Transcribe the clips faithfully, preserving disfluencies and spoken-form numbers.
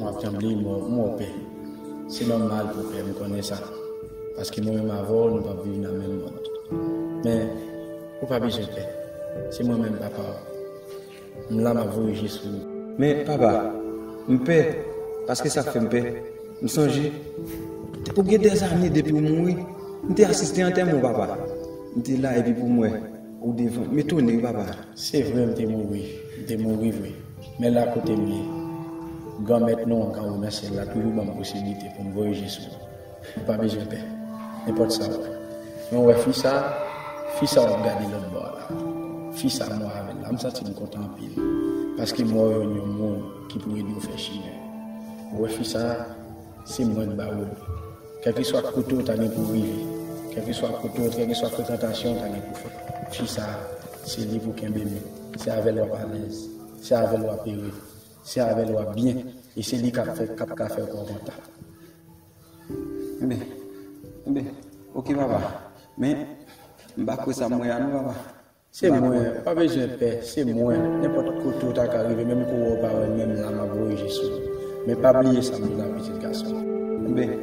M ap tranble, m wè, m wè w pè. Se nòmal pou w pè, m konnen sa. Paske mwen menm avè w, nou p ap viv nan menm mond. Men, ou pa bezwen pè. Se mwen menm papa w. M la, m ap voye je sou ou. Men, papa, m pè, paske sa k fè m pè, m sonje, ou gen dèzane depi w mouri. M te asiste antèman w, papa. M te la, epi pou m wè ou devan. M etone, wi, papa. Se vre, m te mouri. M te mouri vre. Men la kote m ye. Granmèt nou an, k anwo nan syèl la, toujou ban m posiblite pou m voye je sou ou. Ou pa bezwen pè. Nenpòt sa w wè. Men w wè fi sa a, fi sa w ap gade lòt bò a la. Fi sa a m wè avè l la, m santi m kontan anpil. Paske m wè w jwenn yon moun ki pou ede w fè chimen. Ou wè fi sa a, se mwen k ba w li. Kèlkeswa kote w ta gen pou w rive, kèlkeswa kote w, kèlkeswa frekantasyon w ta gen pou fè, fi sa a, se li pou kenbe men. Se avè l w ap alèz. Se avè l w ap ere. Se avè l w ap byen. E se li k ap fè, k ap ka fè kò w kontan. Enben, enben, oke, papa. Men, m pa kwè sa m wè a non, papa. Se mwen, ou pa bezwen pè, se mwen. Nenpòt kote w ta ka rive, menm kou w pa wè m, menm la, m ap voye je sou ou. Men pa bliye sa m di w la, pitit gason. Enben,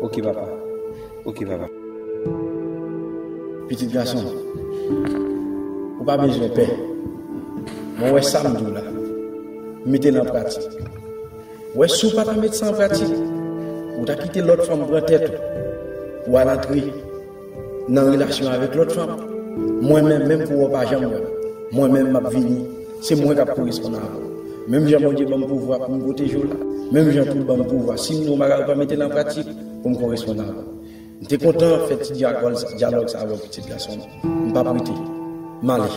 oke, papa. Oke, papa. Pitit gason, ou pa bezwen pè. Mwen wè sa m di w la. Mete l an pratik. Wè, si w pa ta met sa an pratik, ou ta kite lòt fanm pran tèt ou pou w al antre nan relasyon avèk lòt fanm. Mwen menm, menm kou w pa janm wè m, mwen menm m ap vini, se mwen k ap koresponn avè w. Menm jan Bondye ban m pouvwa pou m pwoteje w la, menm jan tou l ban m pouvwa, si m di w yon bagay ou pa mete l an pratik, pou m koresponn avè w. M te kontan fè ti dyagòl sa, dyalòg sa avè w, pitit gason m. M p ap rete. M ale.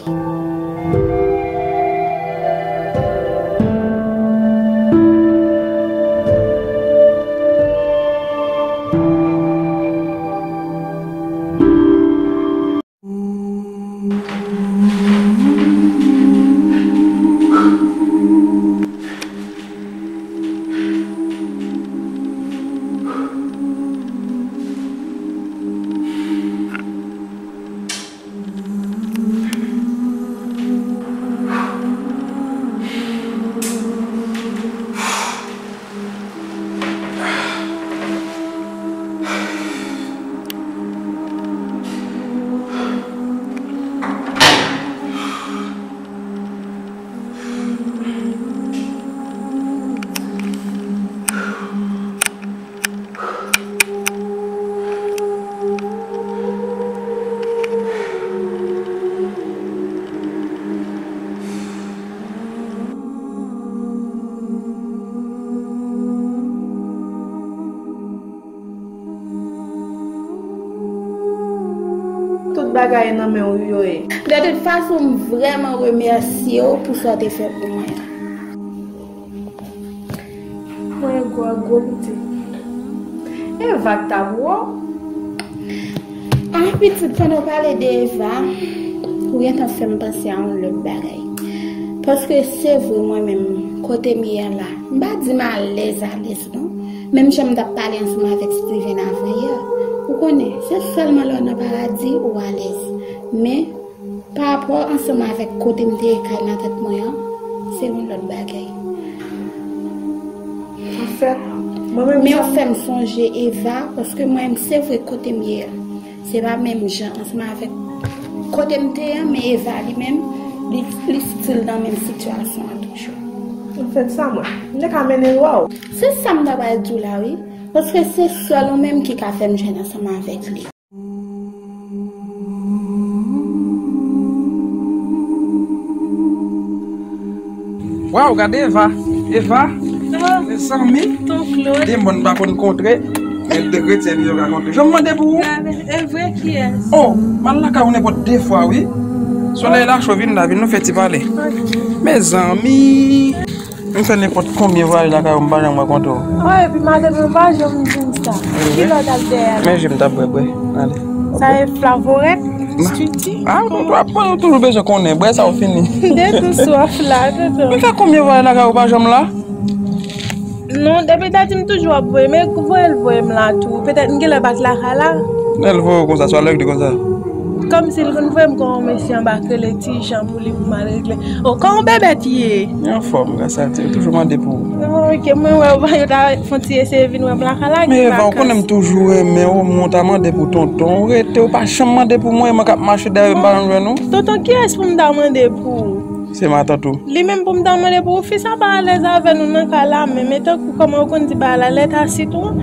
Tout bagay nan men w yo ye. De tout fason, m vrèman remèsye w pou sa w te fè pou mwen an. Mwen gwo, gwo pitit. Eva k ta pou w. Ah, pitit, pandan w pale de Eva, ou gentan fè m panse a yon lòt bagay. Paske se vre, mwen menm, kote m ye a la, m pa di m alèz, alèz, non. Menm jan m t ap pale ansanm avèk Steven avan yè. Ou konnen, se sèlman lè w nan paradi ou alèz. Men, pa rapò ansanm avèk kote m te ye kay nan tèt mwen an, se yon lòt bagay. Anfèt, mwen menm Men w fè m sonje Eva, paske mwen menm, se vre kote m ye a, se pa menm jan ansanm avèk kote m te ye a, men Eva li menm, li, li still nan menm sitiyasyon an toujou. Anfèt, sa mwen, m te ka mennen l wè w. Se sa m ta pral di w la, wi. Paske se sèl ou menm ki ka fè m jwenn ansanm avèk li. Waw, gade Eva. Eva, mezanmi, de moun pa konn kontre, men de kretyen li yo ka kontre. Jan m mande pou ou. Gade, e vre kiyès? Oh, m al lakay ou nenpòt de fwa, wi. Solèy la cho, vin la, vin nou fè ti pale. Mezanmi. M fè nenpòt konbyen vwaye lakay ou, m pa janm rakonte w. Wi, epi madanm mwen pa janm di m sa. Ki lè w t ap dèyè la? Men je m t ap bwè, bwè. Ale. Sa e flavorèt, Streety? Ah, ou ap mwen, ou toujou bezwen konnen. Bwè sa ou fini. De tou swaf la, tonton. M fè konbyen vwaye lakay ou pa janm la? Non, depi dati m toujou ap voye, men voye l voye m la tou. Petèt m genlè pa t lakay la. Lè l voye w konsa, swa lè l di konsa. Kòmsi l konn voye m kon yon mesye anba k rele Ti Jan pou li pou m al regle. O, kòman bebe t ye? Li anfòm, gras a Dye. Yo toujou mande pou ou. Oh, ok, mwen wè yo ta fè yon ti eseye vin wè m lakay la. Men Eva, ou konnen m toujou renmen ou, mwen ta mande pou tonton. Ou rete, ou pa janm mande pou mwen, mwen k ap mache dèyè, m pa janm jwenn ou. Tonton, kiyès pou m ta mande pou ou? Se matant ou. Li menm pou m ta mande pou ou, fi sa pa alèz avè nou nan kay la menm, e tankou kòman yo konn di bagay la, lè ta sitwon.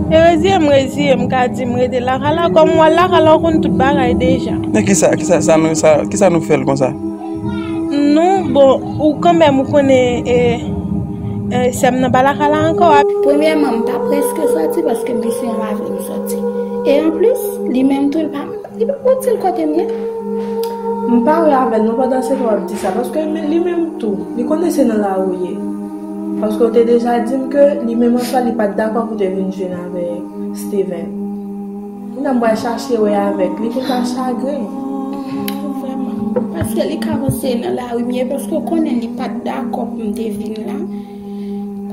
E reziye m, reziye m, ka di m rete lakay la, kòm w al lakay la, ou konn tout bagay deja. Men kisa, kisa, sa nou, sa, kisa nou fè l konsa? Non, bon, ou kanmenm, ou konnen, e, e, sè m nan pa lakay la ankò. Premyèman, m pa prèske sòti paske misye an pa vle m sòti. E anplis, li menm tou, li pa Li pa pou di l kote m ye. M pare avè l non pandan se tan w ap di sa, paske men li menm tou, li konnen se nan lari w ye. Paske w te deja di m ke li menm an swa li pa t dakò pou te vin jwenn avèk Steven. Kounya m pral chache wè avèk li pou l pa chagren. Vrèman, paske li ka panse nan lari m ye, paske w konnen li pa t dakò pou m te vin la.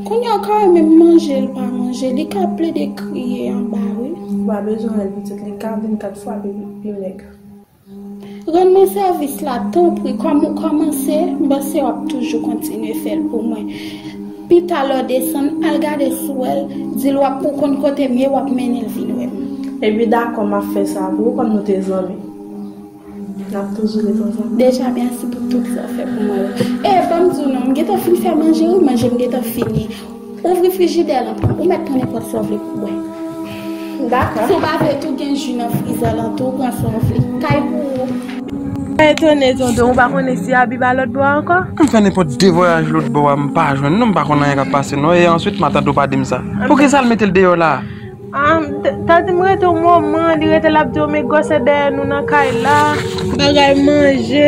Kounya w ka wè menm manje l pa manje, li ka plede kriye anba wi. Ou pa bezwen wè l pitit, li ka vin kat fwa pi, pi nèg. Rann mwen sèvis la, tanpri, kòm ou kòmanse, m panse w ap toujou kontinye fè l pou mwen. Pita lè w desann, al gade si w wè l, di l w ap, ou konn kote m ye, w ap mennen l vin wè m. Epi dakò, m ap fè sa pou ou, kòm nou te zanmi. N ap toujou ret ansanm. Deja, mèsi pou tout sa w fè pou mwen yo. E, ban m di w non, m gentan fin fè manje wi, manje m gentan fini. Ouvri frijidè lan, pran, ou mèt pran nenpòt sa w vle pou bwè. Dakò. Si w pa vle tou, gen ji nan frizè lan tou, pran sa w vle. Kay pou ou. Etone, tonton, ou pa konnen si Abi pa lòt bò a ankò? M fè nenpòt de vwayaj lòt bò a, m pa jwenn non, m pa konn anyen k ap pase non. E answit, matant ou pa di m sa. Poukisa l mete l deyò la? Ah, m t-, ta di m rete yon moman, li rete l ap di w, men gwosè dèyè nou nan kay la, bagay manje,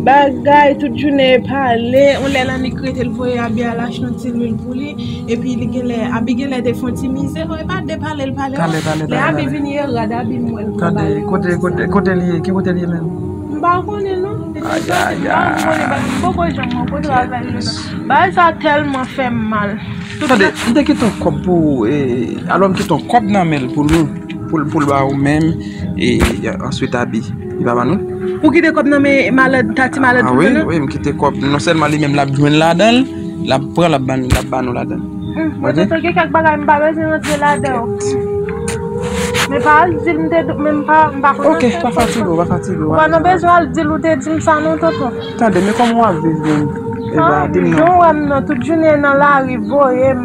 bagay, tout jounen e pale, yon lè l annik rete l voye Abi al achte yon ti lwil pou li, epi li genlè, Abi genlè te fè yon ti mize, non, e pa de pale l pale, non. Talè, talè, talè, talè. Lè Abi vini, e rad Abi m wè l pran bagay. Kote, kote, kote li ye? Ki kote li ye menm? M pa konnen, non. Ayayay. M poko janm rankontre avè l. Bagay sa tèlman fè m mal. Tande, m te kite yon kòb pou ou, e, alò m kite yon kòb nan men l pou nou, pou l, pou l ba ou menm, e, answit Abi, li pa ba nou? Ou kite kòb nan men malad, Tati malad pou nou? Ah wi, wi, m kite kòb. Non sèlman li menm l ap jwenn ladan l, l ap pran, l ap ba nou, l ap ba nou ladan l. Hum, mwen te gen kèk bagay m pa bezwen rantre ladan yo. Men pa al di l m te, men m pa, m pa konn. Ok, pa fatige w, pa fatige w. Ou pa nan bezwen al di l ou te di m sa non, tonton. Tande, men kòman w ap viv menm? Eva, di m non. Jan w wè m nan, tout jounen nan lari, voye m,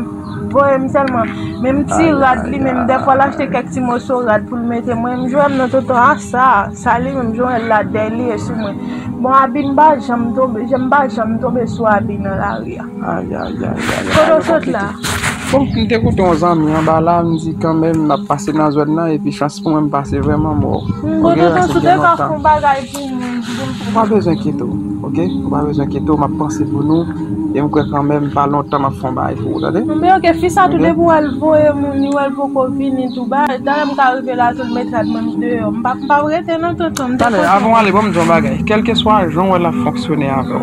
voye m sèlman. Menm ti rad li menm, dèfwa l achte kèk ti moso rad pou l mete. Mwen, m jwenn nan tonton a sa, sa li menm, jwenn l la dèyè li e sou mwen. Bon, Abi m pa janm tonbe, m pa janm tonbe sou Abi nan lari a. Ayayayay. Kote w sot la? Bon, m te koute yon zanmi anba la, m di kanmenm m ap pase nan zòn nan, epi chans pou mwen m pase vrèman mò. Bon, tonton, si w te ka fè yon bagay pou mwen, pou m. Ou pa bezwen enkyete w, ok? Ou pa bezwen enkyete w, m ap panse pou nou. E m kwè kanmenm, pa lontan m ap fè yon bagay pou ou, tande? Non, men ok, fi sa tou depi w wè l voye moun, li wè l poko vini tou. Talè m ka rive la tou, l met rad mwen deyò. M p ap, m p ap rete non, tonton, m te kontan. Talè, avan w ale, ban m di w yon bagay. Kèlkeswa jan w wè l ap fonksyone avè w,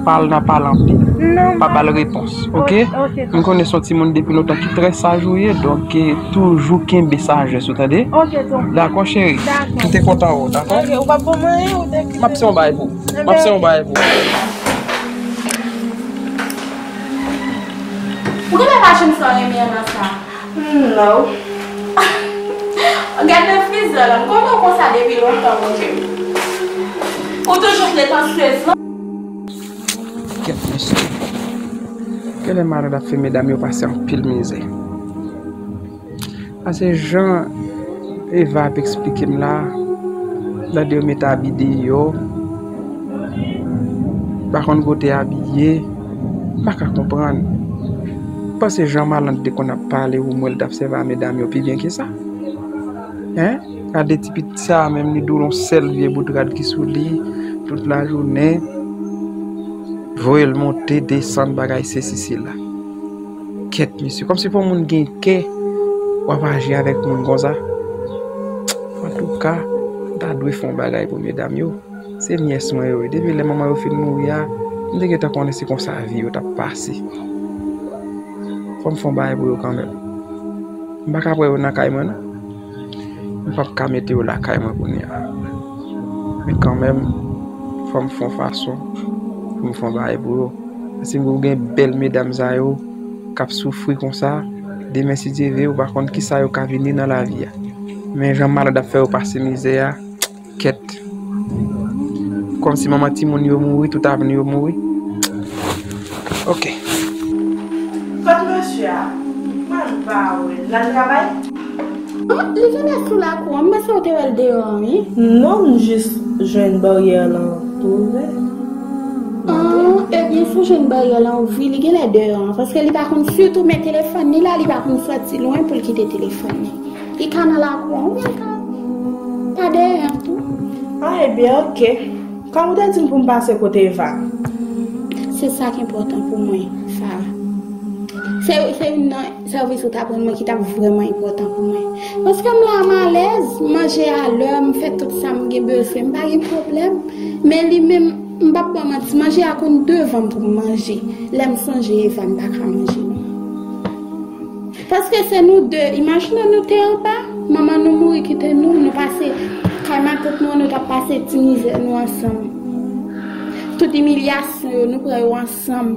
pa al nan pale anpil. Non, pa ba l repons, ok? Ok, ok. M konnen se yon timoun depi lontan ki trè saj ou ye, donk, eh, toujou kenbe sajès ou, tande? Ok, tonton. Dakò, cheri? Dakò. M te kontan wè w, dakò? Ok, ou p ap ban m anyen, ou te kite. M ap se yon bagay pou ou. M ap se yon bagay pou ou. Ou genlè pa janm sa w renmen an nan sa. No. Gade nan frizè la, m konnen w konsa depi lontan, monchè. Ou toujou pretansyèz, non? Kèt, mesye. Genlè malad ap fè medam yo pase anpil mizè. Paske jan Eva ap eksplike m la, tande yo met Abi deyò, m pa konn kote Abi ye, m pa ka konprann. M panse jan Malant te konn ap pale ou m wè l t ap sèvi a medam yo pi byen ke sa. Hein? Gade ti pitit sa a menm, li dou l yon sèl vye bout rad ki sou li tout lajounen, voye l monte, desann, bagay sesi sela. Kèt, mesye, kòmsi pou yon moun gen kè, w ap aji avèk moun konsa. Antouka, m ta dwe fè yon bagay pou medam yo. Se nyès mwen yo ye. Depi lè manman yo fin mouri a, m te gentan konnen se konsa vi yo t ap pase. Fò m fè yon bagay pou yo kanmenm. M pa ka pran yo nan kay mwen, non. M p ap ka mete yo lakay mwen kounye a. Men kanmenm, fò m fè yon fason pou m fè yon bagay pou yo. Paske m gen bèl medam sa yo k ap soufri konsa, demen si Dye vle, ou pa konn kisa yo ka vini nan lavi a. Men jan malad ap fè yo pase mizè a, kèt. Kòmsi manman timoun yo mouri, tout avni yo mouri. Ok. Kot mesye a? Mwen pa wè l. L al travay? Oh, li genlè sou lakou an. M panse w te wè l deyò an, wi. Non, m jis jwenn baryè lan tou ouvè. Ah, ebyen, si w jwenn baryè lan ouvri, li genlè deyò an. Paske li pa konn, sitou men telefòn li la, li pa konn sòti lwen pou l kite telefòn li. Li ka nan lakou an, oubyen l ka pa dèyè an tou. Ah, ebyen, ok. Kòm ou te di m pou m pase kote Eva. Se sa k enpòtan pou mwen, Sara. Se, se youn nan sèvis ou t ap rann mwen ki t ap vrèman enpòtan pou mwen. Paske m la, m alèz, m manje a lè, m fè tout sa m gen bezwen, m pa gen pwoblèm. Men li menm, m p ap ba w manti, manje a konn devan m pou m manje. Lè m sonje Eva, m pa ka manje non. Paske se nou de, imajine nou te anba, manman nou mouri kite nou, nou pase kay matant nou an, nou t ap pase ti mizè nou ansanm. Tout imilyasyon yo, nou pran yo ansanm.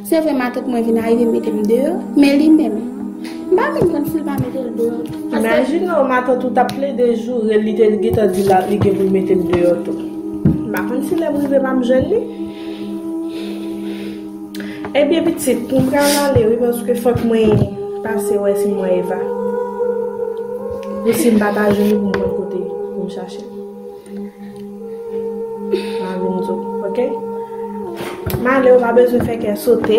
Se vre, matant mwen vin arive mete m deyò, men li menm, m pa konprann si l pa mete l deyò. Paske imajine w, matant ou t ap plede joure l, li te gentan di l li gen pou l mete l deyò tou. M pa konn si lè m rive m ap jwenn li. Ebyen, pitit, m pral ale, wi, paske fòk mwen pase wè si m wè Eva. Pou si m pa ta jwenn li, pou m konn kote pou m chache l. M a vin di w, ok? M ale, ou pa bezwen fè kè sote.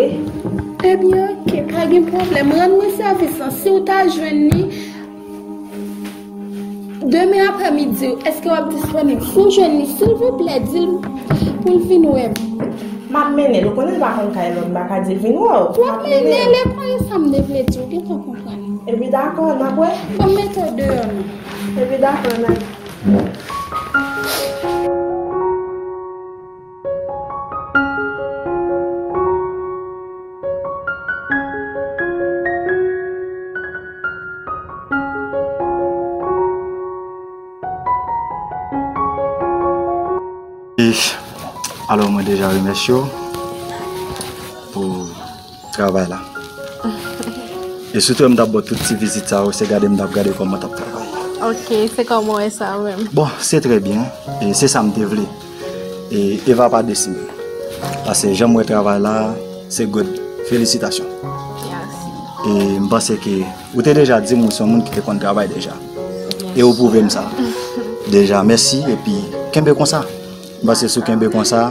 Ebyen, ok, pa gen pwoblèm. Rann mwen sèvis lan. Si w ta jwenn li, demen aprèmidi, èske w ap disponib? Si w jwenn li, silvouplè, di l pou l vin wè m. M ap mennen l. Ou konnen l pa konn kay lòt, m pa ka di l vin wè w. W ap mennen l, e konn sa m te vle di w, gentan konprann. Epi dakò, n ap wè. Ban m mete w deyò non. Epi dakò, n ap E, alò, mwen deja remèsye w pou travay la. E sitou, m t ap ba w tout ti vizit sa yo, se gade m t ap gade kòman w t ap travay. Ok, se kòman w wè sa menm? Bon, se trè byen, e se sa m te vle. E Eva pa desi m. Paske jan m wè travay la, se good. Felisitasyon. Mèsi. E m panse ke ou te deja di m ou se yon moun ki te konn travay deja. E ou pwouve m sa. Deja, mèsi, epi kenbe konsa. M panse si w kenbe konsa,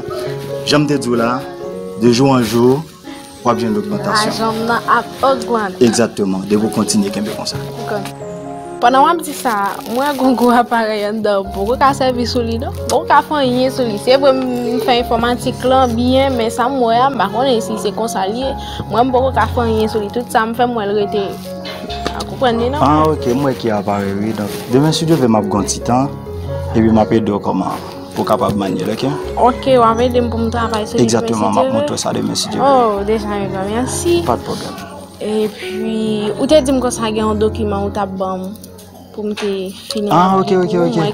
jan m te di w la, de jou an jou, w ap jwenn ogmantasyon. Lajan m nan ap ogmante. Egzakteman, depi w kontinye kenbe konsa. Pandan w ap di sa, m wè gon gwo aparèy anndan, m poko ka sèvi sou li non. M poko ka fè anyen sou li. Se vre m fè enfòmatik lan byen, men sa m wè a, m pa konnen si se konsa l ye. Mwen, m poko ka fè anyen sou li. Tout sa m fè, m wè l rete. Ou konprann li non? Ah, ok, m wè ki aparèy wi. Donk, demen si Dye vle, m ap gen yon ti tan, epi m ap ede w kòman pou w kapab manye l, ok? Ok, w ap ede m pou m travay sou li demen si Dye vle? Egzakteman, m ap montre w sa demen si Dye vle. Oh, deja yon gran mèsi. Pa t pwoblèm. Epi, ou te di m konsa gen yon dokiman ou t ap ban m pou m te fini. Ah, ok, ok, ok. Oh,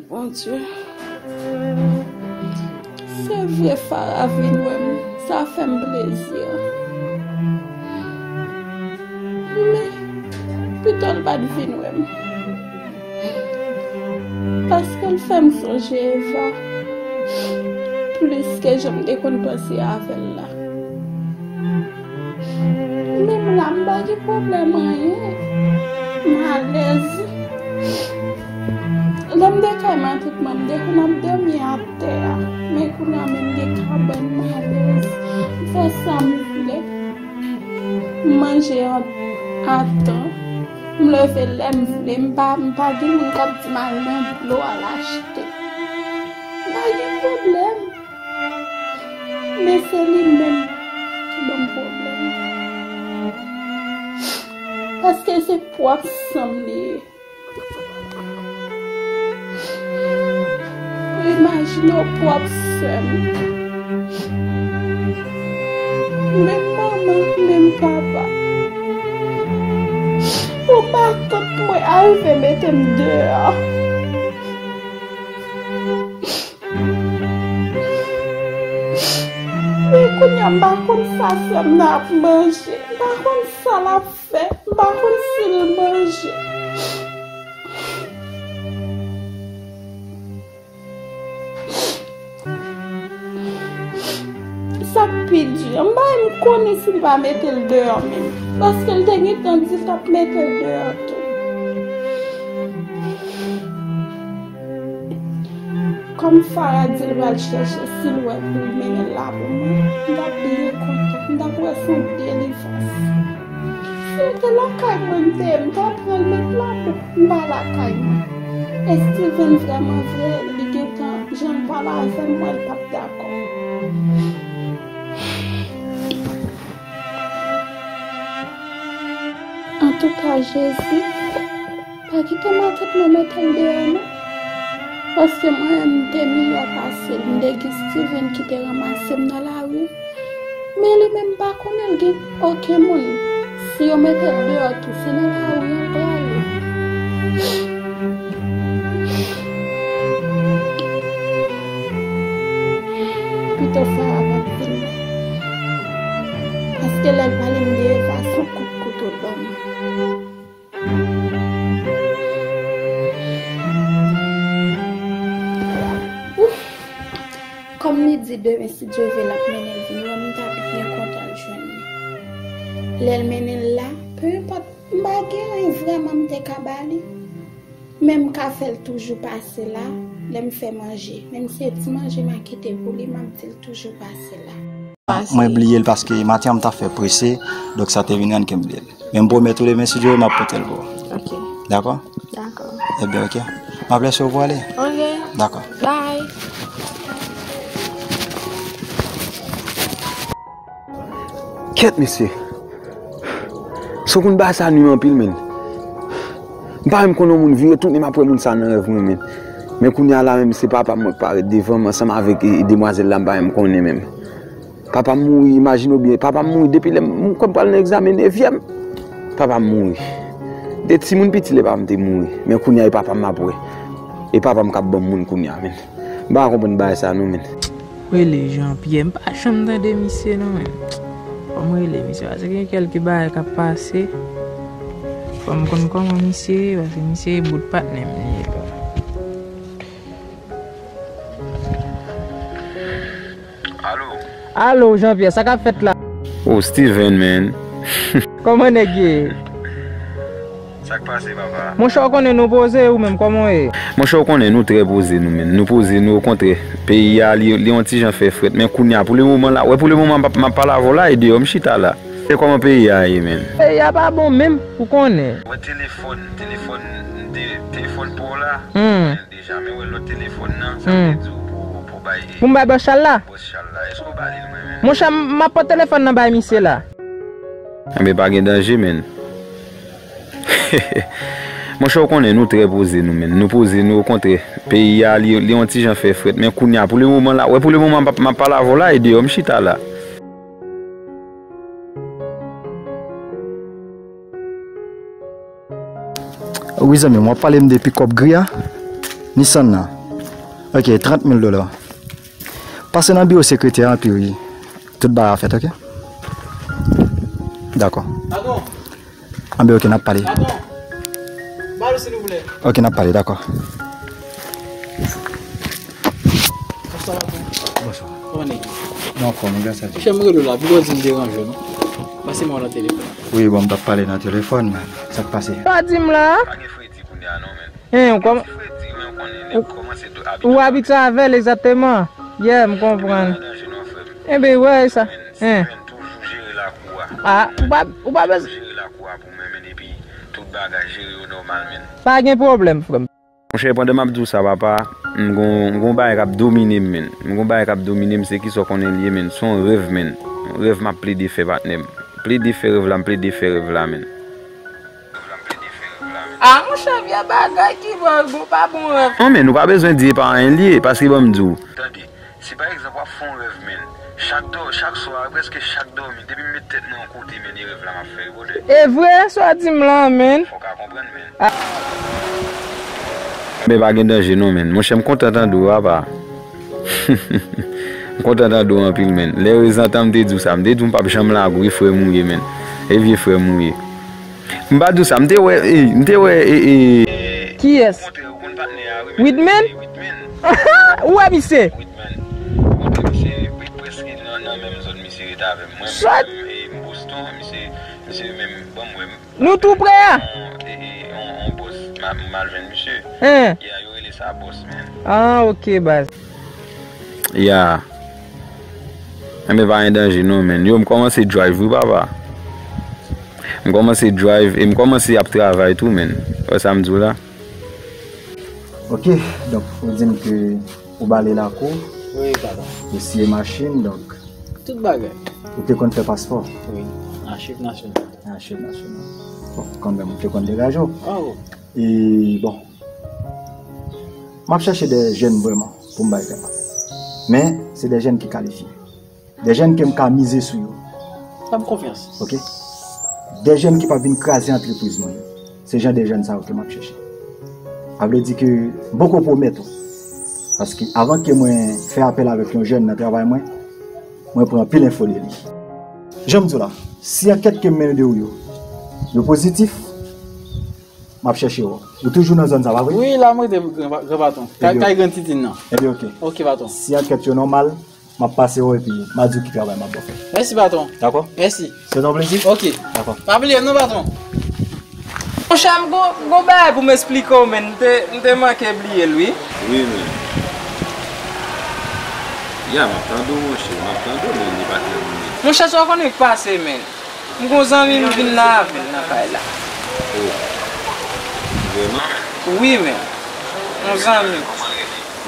Bondye. Se vre, Farah vin wè m. Sa fè m plezi. Men, pito l pa t vin wè m. Paske l fè m sonje Eva plis ke jan m te konn panse avè l la. Menm la, m pa gen pwoblèm anyen. M alèz. M te kay matant mwen, m te konn ap dòmi atè a. Men kounye a menm gen kabann m alèz. M fè sa m vle. M manje an, atan. M leve lè m vle. M pa, m pa gen moun k ap di m al nan dlo al achte. M pa gen pwoblèm. Men se li menm ki ban m pwoblèm. Paske se pwòp san m li ye. Imajine w pwòp sè m. Menm manman, menm papa. Pou matant mwen arive mete m deyò. Men kounye a, m pa konn sa sè m nan ap manje. M pa konn sa l ap fè. M pa konn si l manje. Sa k pi di an, m pa menm konnen si l va mete l deyò menm. Paske l te gentan di l t ap mete l deyò tou. Kòm Farah di l pral chèche, si l wè pou l mennen l la pou mwen, m t ap byen kontan. M t ap wè se yon delivrans. Si m te lakay mwen, m te, m ta pral met labou. M pa lakay mwen. E Steven vrèman vre, li gentan, jan l pale avè m, mwen, l p ap dakò. Antouka, Jezi, pa kite matant mwen mete l deyò, non. Paske mwen, m te miyò pase l. M te gen Steven ki te ranmase m nan lari. Men li menm pa konnen l gen okenn moun. Si yo mete l deyò tou, se nan lari an l prale. Pito Farah pa t vin. Paske lè l pale m de Eva, se yon kout kouto l ban m. Ouf! Kòm li di demen, si Dye vle, l ap mennen l vin wè m, m ta byen kontan l jwenn li. Lè l mennen l la, pe enpòt, m pa gen anyen vrèman m te ka ba li. Men m ka fè l toujou pase la, lè m fè manje. Menm si se ti manje m a kite pou li, m ap di l toujou pase la. Mwen bliye l paske maten an m t ap fè prese, donk sa te vin rann ke m bliye l. Men m pwomèt ou demen, si Dye vle, m ap pote l pou ou. Ok. Dakò? Dakò. Ebyen, ok. M ap lèse w pou ale. Ok. Dakò. Bye. Kèt, mesye. Sa w konn bagay sa nwi m anpil, menn. M pa menm konn yon moun vire tounen, m ap wè moun sa nan rèv mwen, menn. Men kounye a la menm, se papa m mwen k parèt devan m ansanm avèk, e, demwazèl la, m pa menm konnen menm. Papa m mouri, imajine w byen, papa m mouri depi lè m, m kwè m pral nan egzamen nevyèm. Papa m mouri. De timoun piti lè papa m te mouri. Men kounye a e papa m m ap wè. E papa m k ap ban m moun kounye a, menn. M pa konprann bagay sa non, menn. Rele Jean Pierre, m pa janm tande misye non, menn. Fò m rele misye, paske gen kèlke bagay k ap pase. Fò m konn kòman misye ye, paske misye e bout patnè m li ye. Alo. Alo, Jean Pierre, sa k ap fèt la? Oh, Steven, man. Kòman nèg ye? Sa k pase, papa? Monchè, w konnen nou poze, ou menm, kòman w ye? Monchè, w konnen nou trè poze, nou menm. Nou poze, nou, okontrè. Peyi a, li, li yon ti jan fè frèt. Men kounye a, pou le moman la, wè, pou le moman, m ap, m ap pale avè w la, e deyò m chita la. E kòman peyi a ye, menn? Peyi a pa bon menm, ou konnen. Wè telefòn, telefòn, de, telefòn pa w la. Hmm. Deja, men wè lòt telefòn nan, sa vle di w pou, pou bay. Pou m bay bòs Chal la? Bòs Chal la, èske w ba li l mwen menm? Monchè, m ap pot telefòn nan bay misye la. Enben, pa gen danje, menn. Monchè, w konnen, nou trè poze, nou menm. Nou poze, nou, okontrè. Peyi a, li, li yon ti jan fè frèt. Men kounye a, pou le moman la, wè, pou le moman, m ap, m ap pale avè w la, e deyò m chita la. Wi, zanmi m, w ap pale m de pikòp gri a? Nissan nan. Ok, trant mil dola. Pase nan biwo sekretè a, epi wi, tout bagay a fèt, ok? Dakò. Patwon. Anben, ok, n ap pale. Patwon. Balo, silvouplè. Ok, n ap pale, dakò. Bonswa, patwon. Bonswa. Kòman nèg ye? Mwen anfòm, wi, gras a Dye. Monchè, m rele w la, pou w di m deranje w, non. Pase m wè w nan telefòn. Wi, bon, m t ap pale nan telefòn, men sa k pase? Pa di m la. Pa gen fredi kounye a, non, men. Hen, kòman? Ti fredi, men w konnen, Ou, ou abitye avè l, egzakteman. Yeah, m konprann. Enben, wè sa. Hein. Ah, ou pa, ou pa bezwen. Pa gen pwoblèm, frè m. Monchè, pandan m ap di w sa, papa, m gon, m gon bagay k ap domine m, menn. M gon bagay k ap domine m, se kisa w konnen l ye, menn. Se yon rèv, menn. Yon rèv m ap plede fè, patnè m. Plede fè rèv la, m plede fè rèv la, menn. Ah, monchè, vye bagay ki bon, bon, pa bon rèv. Non, menn, ou pa bezwen di e pa anyen l ye, paske ban m di w. Tande, si pa egzanp w ap fè yon rèv, menn, chak dò, chak swa, prèske chak dòmi, depi m met tèt mwen yon kote, menn, e rèv la m ap fè, brother. E vre, sa w di m la, menn. Fò w ka konprann, menn. Ah. Men pa gen danje non, menn. Monchè, m kontan tande w, papa. M kontan tande w anpil, menn. Lè rezantan m te di w sa, m te di w m p ap janm lage w, e frè m ou ye, menn. E vye frè m ou ye. M pa di w sa, m te wè, e, m te wè, e, e. Kiyès? Widman? Ou wè misye? Sòt. Nou tou pre a. Hein. Ah, ok, baz. Ya. Enben, pa gen danje non, menn. Yo, m kòmanse drive wi, papa. M kòmanse drive e m kòmanse ap travay tou, menn. Wè sa m di w la? Ok, donk, ou di m ke ou bale lakou, wi, papa, ou siye machin, donk. Tout bagay. Ou te konn fè paspò? Wi, achiv nasyonal. Achiv nasyonal. Bon, kanmenm, ou te konn degaje w. Ah, wi. E, bon, m ap chèche de jèn vrèman pou m bay tèt la. Men, se de jèn ki kalifye. De jèn ke m ka mize sou yo. Fè m konfyans. Ok? De jèn ki p ap vin kraze antrepriz mwen yo. Se jan de jèn sa yo ke m ap chèche. Sa vle di ke m poko pwomèt ou. Paske avan ke mwen fè apèl avèk yon jèn nan travay mwen, mwen pran anpil enfo de li. Jan m di w la, si ankèt ke m mennen de ou yo, yo pozitif, m ap chèche w. Ou toujou nan zòn sa, pa vre? Wi, la m rete, gran, gran patwon. Kay, kay Gran Titin nan. Ebyen, ok. Ok, patwon. Si ankèt yo nòmal, m ap pase w epi m a di w ki travay m ap ba w fè. Mèsi, patwon. Dakò? Mèsi. Se yon plezi. Ok. Dakò. Pa bliye m non, patwon. Monchè, m gon, m gon bagay pou m esplike w, men m te, m te manke bliye l, wi. Wi, men. Ya, m ap tande w, monchè. M ap tande w, men li pa trè mouye. Monchè, sa w konnen k pase, men. M gon zanmi m vin nan avè l nan kay la. Oh. Vrèman? Wi, men. Yon zanmi.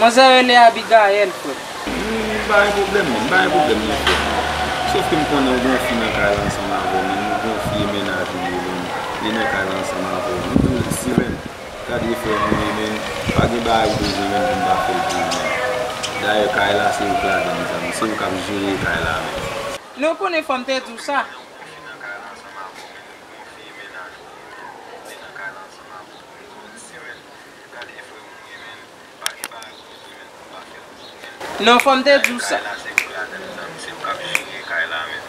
Manzè rele Abigaël, frè. M pa gen pwoblèm, non. M pa gen pwoblèm, non, frè. Sòf ke m konnen w gen yon fi nan kay la ansanm avè w, men nou gen yon fi e mennaj ou ye, men li nan kay la ansanm avè w. M di w, Steven, gade frè m ou ye, men pa gen bagay ou bezwen, men pou m pa fè l pou ou, men. Dayè, kay la, se ou k ladan l, zanmi. Se ou k ap jere kay la, men. Non, konnen fò m te di w sa. Non, fò m te di w sa.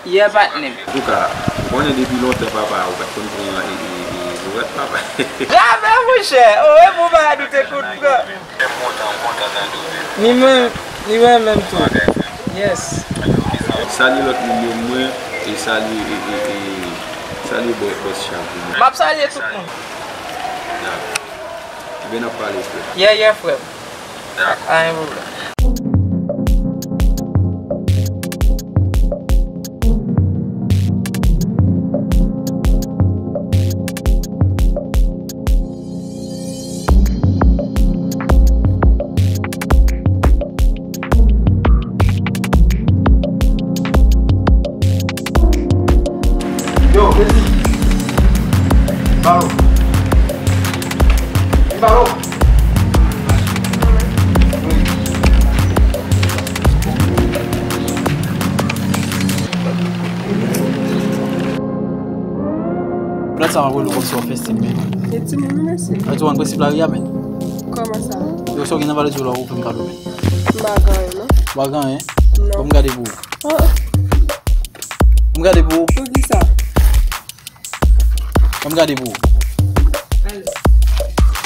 Yeah, patnè m. Antouka, ou konnen depi lontan papa ou pa t konn pran e, e, e, dwèt, papa. Jamè, monchè! O, e pou bagay nou te konn pran. Ni mwen, ni mwen menm tou. Yes. Salye lòt moun yo mwen, e salye, e, e, e, salye bò-, bòs Chan pou mwen. M ap salye tout moun. Dakò. Ebyen, n ap pale, frè. Yeah, yeah, frè m. Dakò. Pa gen pwoblèm. Yo, Lezi! Baro! Baro! Plat sa m ap rele w kòmsi w ap fè stil, men. E timoun, wi, mesye. Mwen tou, w konn prensip lari a, men. Kòman sa? Yo, sa w gen nan valèt yo la, ou fè m kado, men. M pa gen anyen, non. Ou pa gen anyen? Non. Ban m gade pou ou. Ah. Ban m gade pou ou. Poukisa? Ban m gade pou ou.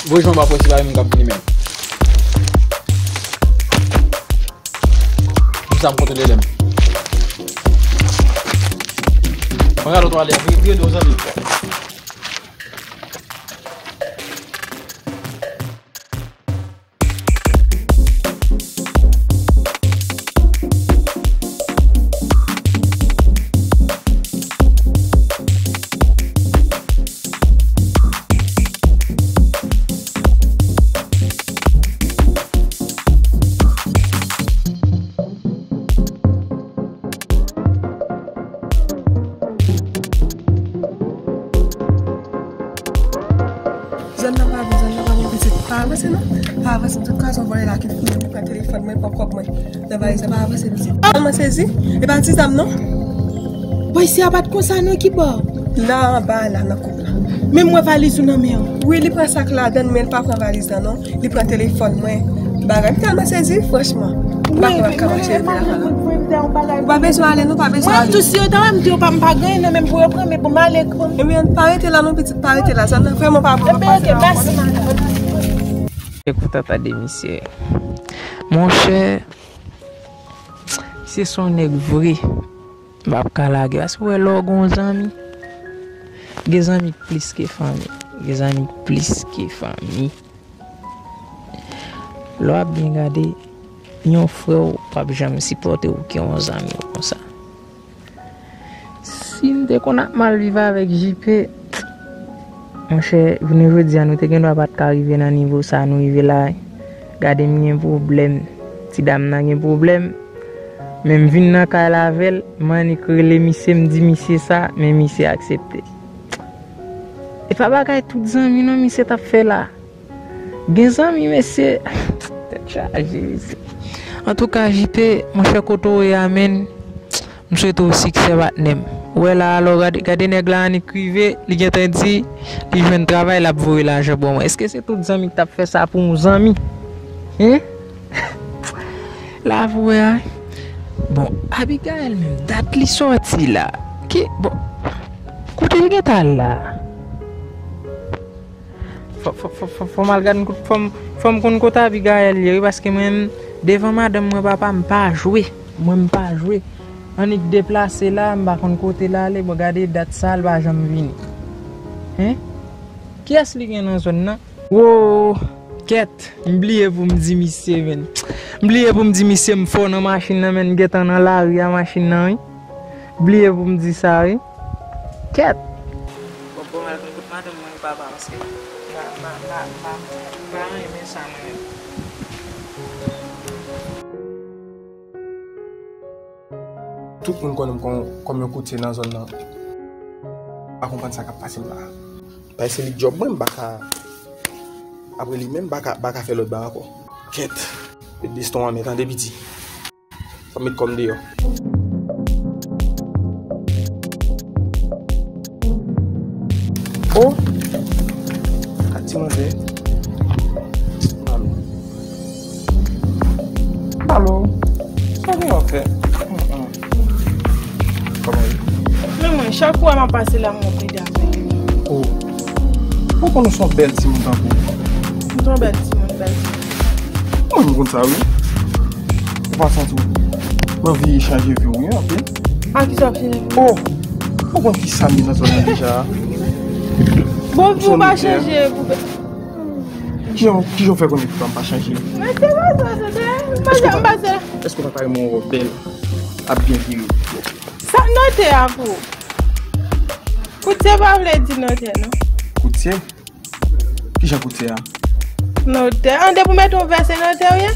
Voye jwenn m ap wè si pa yon moun k ap vini menm. Pou sa m kontwole lè m. Ban m gade w twalè, vire, vire do w zanmi. Avanse non. Pa avanse, tout kazon vòlè la ki fini pou pran telefòn mwen, pran kòb mwen. Nan valiz la, pa avanse pitit. Tèlman sezi, e pa ti zam non. Bòy, si a pa t konsa non, ki bò? La anba la, nan koup la. Men m wè valiz ou nan men w. Wi, li pran sak ladann, men l pa pran valiz la non. Li pran telefòn mwen. Bagay, m tèlman sezi, franchman. M pa konn ak ka mache rive la la. Ou pa bezwen ale non, pa bezwen ale. Mwen tou si yo ta wè m di yo pa m pa gen nan men m pou yo pran, men pou m ale pran. Ebyen, pa rete la non, pitit, pa rete la. Sa nan vrèman pa bon, pa pase la. Ebyen, oke, mèsi, manman. Te kontan tande misye. Monchè, si se yon nèg vre, m p ap ka lage. Paske w wè lè w gen yon zanmi, gen zanmi plis ke fanmi. Gen zanmi plis ke fanmi. Lè w ap byen gade, yon frè w p ap janm sipòte w ke yon zanmi w konsa. Si m te konn ap mal viv avèk J P, monchè, jounen jodi a, nou te gen dwa pa t ka rive nan nivo sa a nou rive la. Gade m gen pwoblèm, ti dam nan gen pwoblèm, men m vin nan kay la avè l, m annik rele misye, m di misye sa, men misye aksepte. E pa bagay tout zanmi non misye t ap fè la. Gen zanmi, mesye. Tèt chaje, mesye. Antouka, J P, monchè, kote w ye a, menn, m swete w siksè, patnè m. Ou wè la, alò, gade, gade nèg la annik rive, li gentan di, li jwenn travay, l ap voye lajan ban mwen. Èske se tout zanmi ki t ap fè sa pou yon zanmi? Hein? La, pou wè a. Bon, Abigaël menm, dat li sòti la. Ki, bon, kote l gentan al la? Fò, fò, fò, fò, fò m al gad, fò m, fò m konn kote Abigaël ye, wi, paske mwen menm, devan madanm mwen, papa, m pa jwe. Mwen, m pa jwe. Annik deplase la, m pa konn kote l ale. Bon, gade dat sa, l pa janm vini. Hein? Kiyès li gen nan zòn nan? Wo, kèt, m bliye pou m di misye, menn. M bliye pou m di misye m fò nan machin nan, menn, gentan nan lari a machin nan, wi. Bliye pou m di sa, wi. Kèt. Bon, bon, m al konn kote madanm mwen, papa, paske m pa, m pa, m pa, m pa, m pa renmen sa, mwen menm. Tout moun konnen m kon, kòm yon koutye nan zòn nan. M pa konprann sa k ap pase m la. Paske se li k djòb mwen, m pa ka. Apre li menm, m pa ka, m pa ka fè lòt bagay ankò. Kèt. Met veston an men, tande piti. Fò m met kò m deyò. Oh! Ak ti manzè. Alo. Alo. Sa w gen w ap fè? Kòman w ye? Men mwen, chak fwa m ap pase la, mwen plede avè w. Oh. Ou konn ou se yon bèl timoun tankou. M se yon bèl timoun, bèl timoun. Mwen, m konn sa, wi. Ou pa santi w? Mwen anvi chanje vi w, wi, anpil. A kisa w ap chanje vi m? Oh! Ou konn kisa m ye nan zòn nan deja? Bon, vi w pa chanje pou Kijan, kijan w fè konnen pitit pa m pa chanje? Men se pa sa, tande. M pa janm pase la. Èske w pa ta renmen yon wòb bèl ap byen vire? Sa notè a pou ou? Koutye pa vle di notè, non. Koutye? Kijan koutye a? Notè. An depi w mete yon vè, se notè w ye?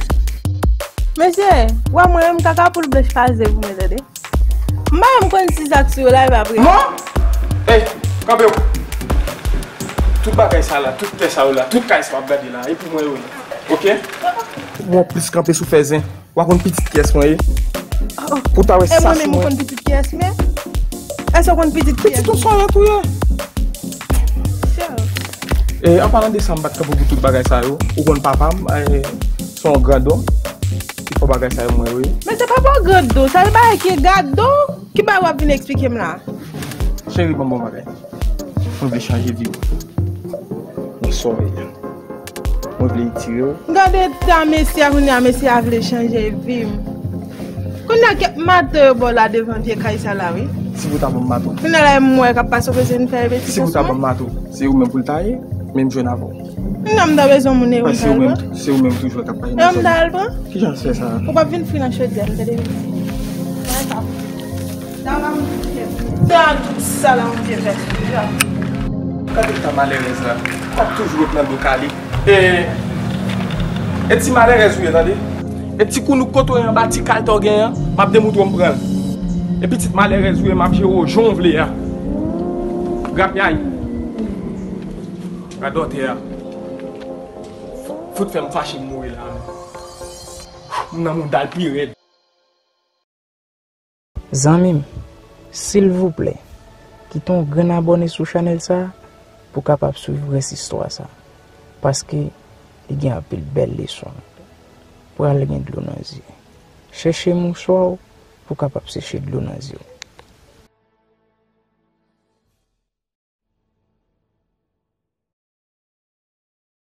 Mesye, w wè mwen menm kaka poul blanch pa ze pou mwen, tande. M pa menm konn si sa k sou yo la, e pa vre. Mò! Ey, kanpe w! Tout bagay sa la, tout tè sa yo la, tout kay sa w ap gade la, e pou mwen yo ye. Oke? Ou plis kanpe sou fè zen. W a konn pitit kiyès mwen ye? Pou w ta wè sa sou mwen. E mwen menm ou konn pitit kiyès m ye? Èske w konn pitit kiyès m ye? Pitit yon sòrèt ou ye. E, an palan de sa, m pa t kanpe pou tout bagay sa yo. Ou konn papa m, e, se yon grandon ki fè bagay sa yo mwen, wi. Men se pa pou grandon, sa se bagay ki grandon. Ki bagay w ap vin eksplike m la? Cheri, ban m bon bagay. Mwen vle chanje vi w. Mwen sòrèt. Mwen vle etire w. Gade eta mesye a, kounye a mesye a vle chanje vi m. Kounye a kèk mato yo ba w la devan vye kay sa la, wi. Si pou ta ban m mato. Kounye a la, e mwen k ap pase w bezwen fè betiz. Si pou ta ban m mato, se ou menm pou l ta ye, men m jwenn avè w. Non, m ta bezwen moun e ou m ta al pran. Se ou menm toujou k ap pase nan zòn. E ou m ta al pran? Kijan l fè sa? Ou p ap vin fri nan chodyè m, tande. Sa tout sa la, m te fè deja. Gade ta malèrèz la. W ap toujou ret nan do kale. E, e ti malèrèz ou ye, tande. E ti kounouk kote w ye anba ti kaltè w genyen an, m ap demoutre w m pran l. E pitit malèrèz ou ye, m ap jere w jan w vle a. Grapyay. Radòtè a. Fout fè m fache m mouri la menm. M nan mouda l pi rèd. Zanmi m, silvouplè, kite yon grenn abòne sou chanèl sa pou w kapab swiv rès istwa sa, paske li gen anpil bèl leson. Pral gen dlo nan zye. Chèche mouswa w pou w kapab seche dlo nan zye w.